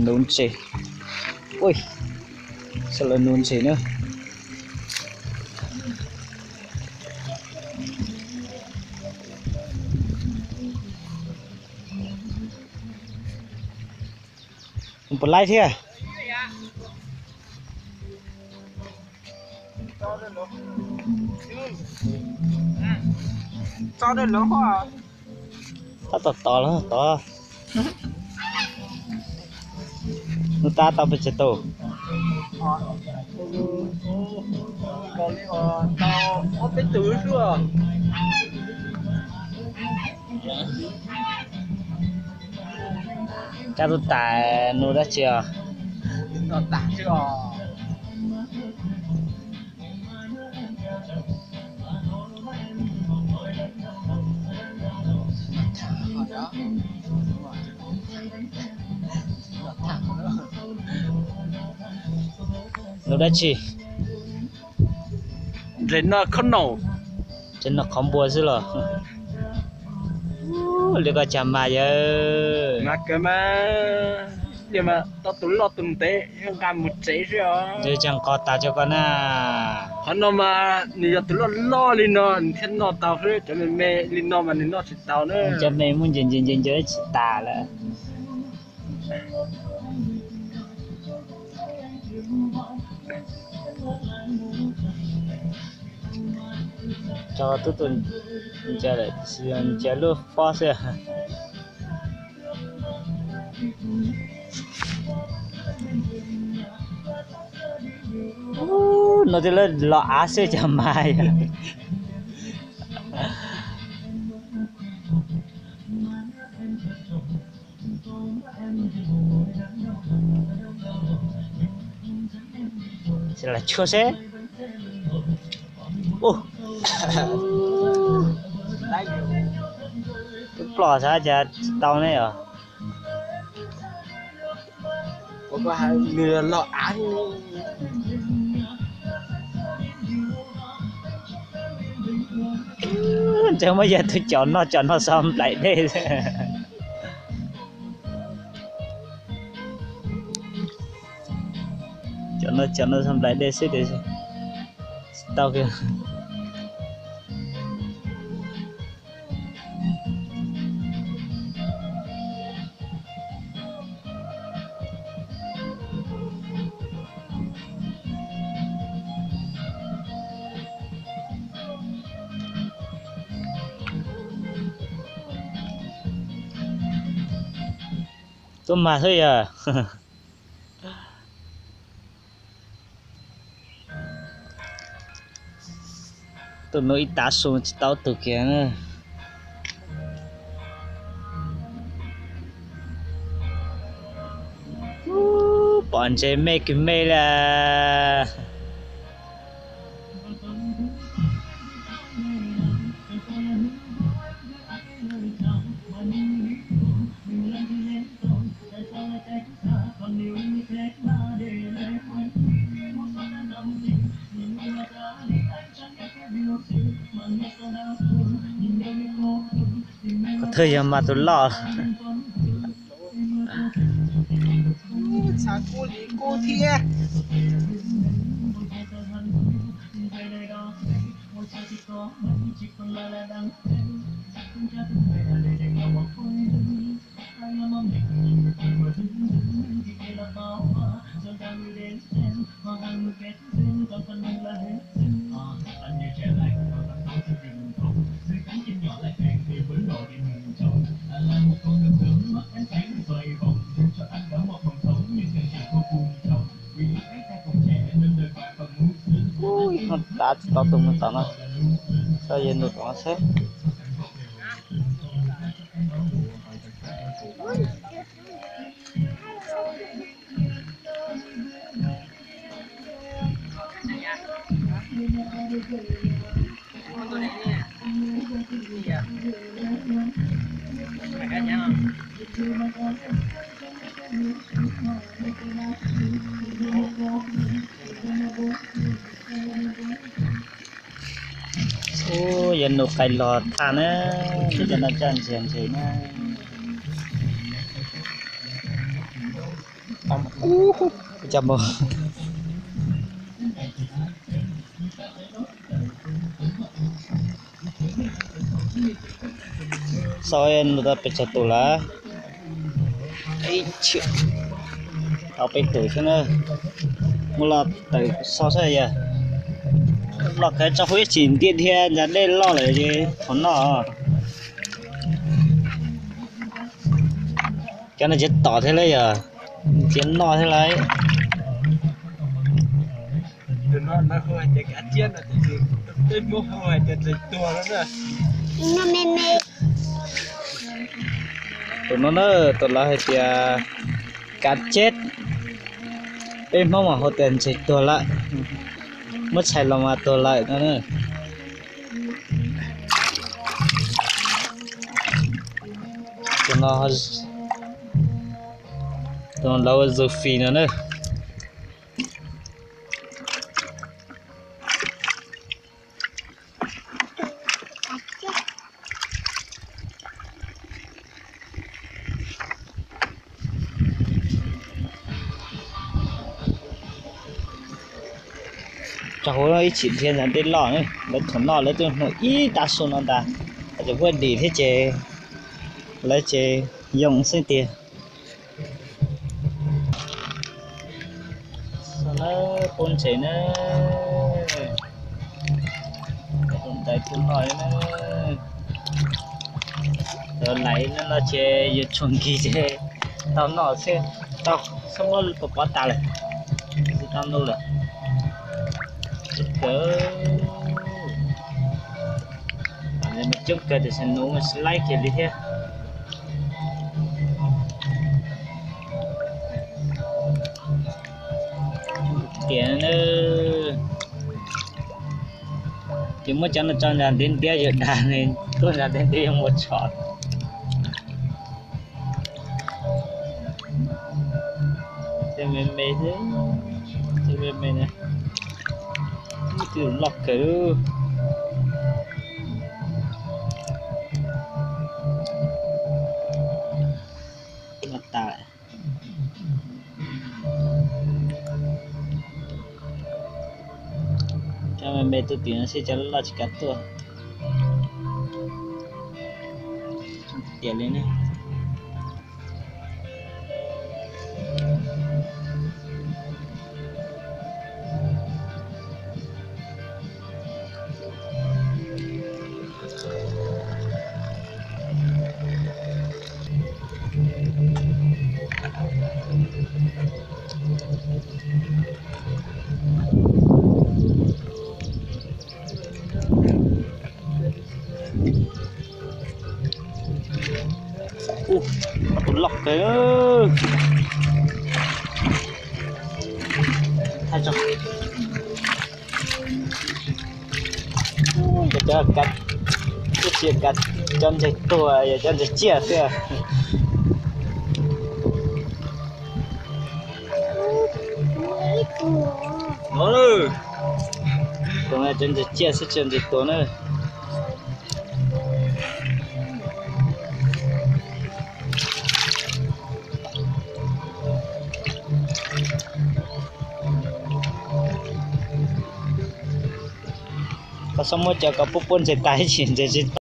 Nuv ntses. Ui, sawv daws nuv ntses na. Puas laib thiab? Tab tom tod los tod. Nub tab tau pes tsawg tus? Kab tub tas nub dab tsi os? Nub dab tsi? Nres noj khob noom. Nres noj qhov npua xwb los? Li koj cas mas yawg. Mas kawg mas, yog mas tau tus loj tus ntev nqa mus tsev xwb os. Yog cas nqos tas rau koj na. Qhov no mas nws yog tus loj loj li no nws thiaj noj tau xwb, cov me me li no mas nws noj tsis tau na. Cov me muab ncaws ncaws ncaws ncaws tsis tas lawm. Tso tub tus ncaws lawm tiam sis ncaws lub fob xwb. No twb los av xwb cas mas yog. Lam tshuaj seb. Twb ploj xav cas tsis tau ne os. Ntshe muab yog tus cov noj cov noj xov nplaim dej. Cov noj cov noj xov nplaim dej xwb tiam sis tsis tau kiag. Tuaj mag xwb yog. Tuaj nuv ib tav su tsis tau tug kiag. Pom ntses me kws me li. Qhov twg yog mas tus loj. Txhav kub li kub thiab. Ub, ib thooj tav tsis tau tus mus tom no, txhob yog ntu tom no xwb. Ub, yuav nug qais los thaj na, cov no coj ntses ntses na. Ua cas npaum. Xauj no tau pes tsawg tus lawm? Tau peb tus xwb na. Muab los tawm xauj saib yog loj kawg, tso huab ib tsis ntiaj dhia ntsa dej loj lawm ces thaum noj. Cov no tsis tom thiab lauj, yog tsis noj thiab lauj. Tus no na, tus lawv hais tias kav tseb, peb Hmoob mas hu tias ntseg tuag lawm, muab txhais los mas tuag lawm no na. Tus no, tus no lawv ua zoo fis no na. Tso huab ib tsis dhia ntsa dej loj, lawv thaum noj lawv twb hnov ib tav su no ntag, ces huab dim thiab ces lawv ces yoo xwb tiag. Poob ntses na, tus ntawd tus no na, laiv no ces yuav tshuav nkig ces tau noj xwb, tau xub muab pov pov tas lawm, tsis tau noj lawm. Kawg, coob kawg tiam sis nuv mas laib kiag li thiab. Tiam na, ces muab cov no tso ntsa ntiav ntiav yawg dag ne, tuaj ntsa ntiav ntiav yuav mus tshov. Ces me me xwb, ces me me na, ib tug loj kawg. Noj tas. Cov me me tuaj tim no seb cov loj tsis kav tuaj. Tiam li ne. Tus loj kawg. Cov, cov ntses tuag, yog cov ntses tsiaj xwb. Cov ntses tsiaj xwb, tsis yog ntses tuag na. Koj txhob muab cov ko pub puab ntses tas ib tsis ntses tsis